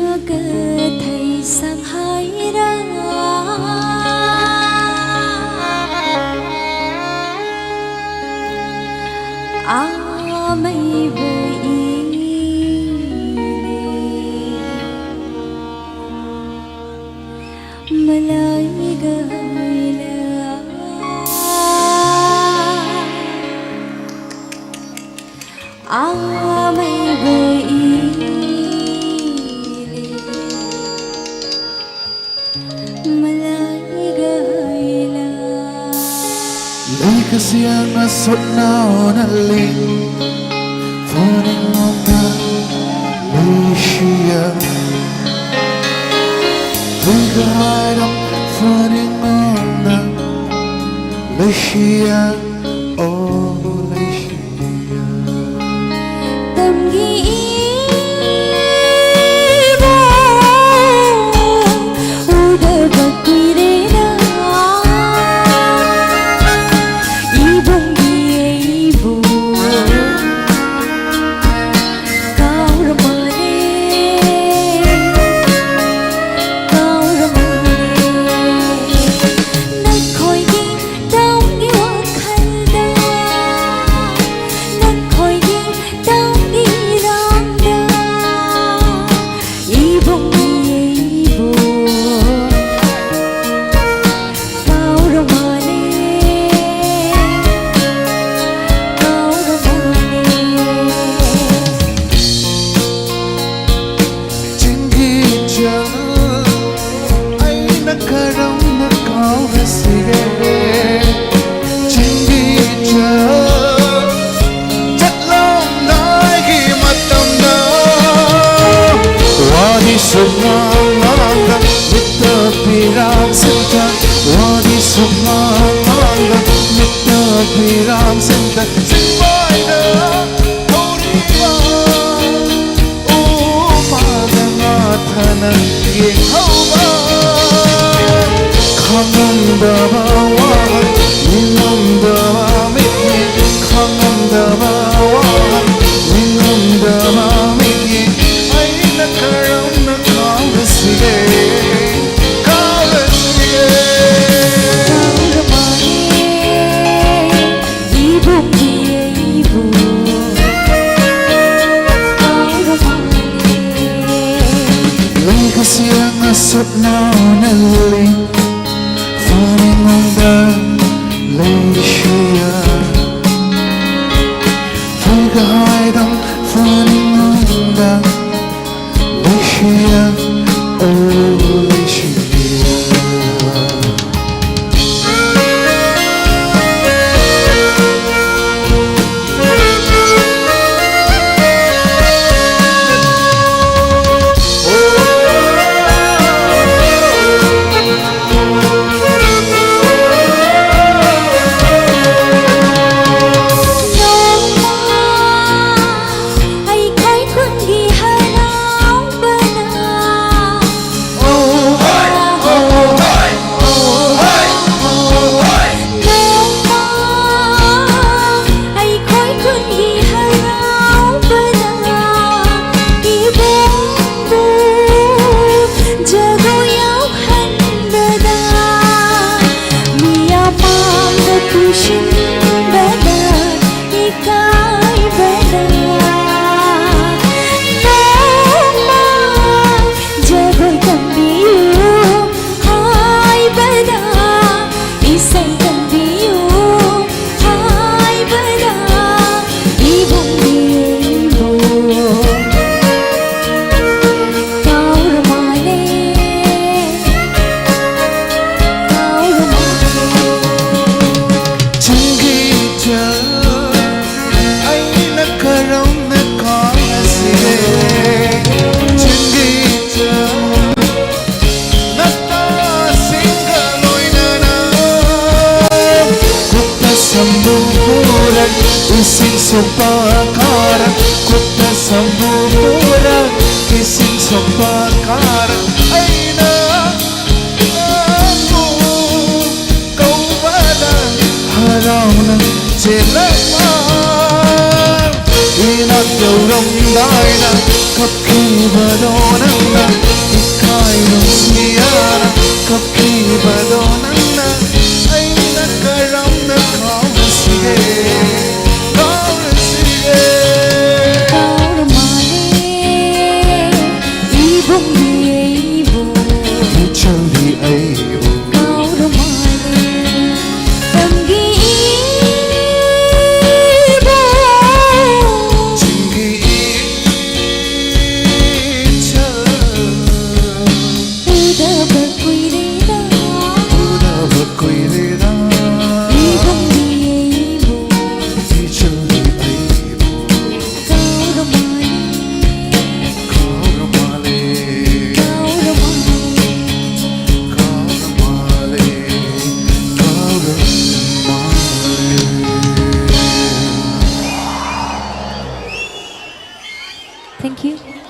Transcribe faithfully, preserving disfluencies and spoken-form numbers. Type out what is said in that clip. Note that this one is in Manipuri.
ꯃꯒ ꯊꯩ ꯁꯪ ꯍꯥꯏꯔ ꯑꯥ ꯃꯩꯕ ꯏꯅꯦ ꯃꯂꯥꯏꯒ ꯍꯩꯂ ꯑꯥ ꯃꯩꯕ ꯏꯅꯦ ꯃꯂꯥꯏꯒ ꯍꯩꯂ ꯂꯩꯀꯁꯤꯌꯥꯡꯅ ꯁꯣꯠꯅꯥꯎꯅ ꯂꯤꯡ ꯐꯅꯤꯡꯉꯣꯝꯗ ꯂꯩꯁꯤꯌꯥ ꯂꯩꯒ ꯍꯥꯏꯔꯝ ꯐꯅꯤꯡꯉꯣꯝꯗ ꯂꯩꯁꯤꯌꯥ ꯑꯣ ꯂꯩꯁꯤꯌꯥ ꯇꯝꯒꯤ ꯏꯕꯣ ꯎꯗꯕ ꯀꯨꯏꯔꯦꯅ ꯏꯕꯨꯡꯒꯤ ꯏꯕꯣ ꯀꯥꯎꯔ ꯃꯥꯜꯂꯦ ꯀꯥꯎꯔ ꯃꯥꯜꯂꯦ ꯅꯈꯣꯏꯒꯤ ꯇꯧꯒꯤ ꯋꯥꯈꯜꯗ ꯅꯈꯣꯏꯒꯤ ꯇꯧꯒꯤ ꯏꯔꯥꯡꯗ ꯏꯕꯨꯡꯒꯤ ꯏꯕꯣ ꯀꯥꯎꯔ ꯃꯥꯜꯂꯦ ꯀꯥꯎꯔ ꯃꯥꯜꯂꯦ ꯆꯤꯡꯒꯤ ꯆꯜ ꯑꯩꯅ ꯀꯔꯝꯅ ꯀꯥꯎꯔꯁꯤꯒꯦ ꯆꯤꯡꯒꯤ ꯆꯜ ꯆꯠꯂꯝꯗꯥꯏꯒꯤ ꯃꯇꯝꯗ ꯋꯥꯗꯤ ꯁꯨꯛꯉꯥꯡ ꯉꯥꯡꯗ ꯃꯤꯠꯇ ꯄꯤꯔꯥꯡ ꯁꯤꯟꯊ ꯋꯥꯗꯤ ꯁꯨꯛꯉꯥꯡ ꯉꯥꯡꯗ ꯃꯤꯠꯇ ꯄꯤꯔꯥꯡ ꯁꯤꯟꯊ ꯆꯤꯡꯃꯥꯏꯗ ꯍꯧꯔꯤꯕ ꯎ ꯄꯥꯝꯕꯤ ꯉꯥꯊꯅ ꯌꯦꯡꯍꯧꯕ ꯈꯪꯉꯝꯗꯕ ꯋꯥꯍꯩ ꯌꯦꯡꯉꯝꯗ ꯆꯠꯅꯥꯎꯅ ꯂꯩ ꯐꯥꯅꯤꯡꯉꯣꯡꯗ ꯂꯩꯁꯤꯌꯥ ꯊꯣꯏꯒ ꯍꯥꯏꯗꯝ ꯐꯥꯅꯤꯡꯉꯣꯡꯗ ꯂꯩꯁꯤꯌꯥ ꯑꯣ ꯂꯩꯁꯤꯌꯥ Thank you.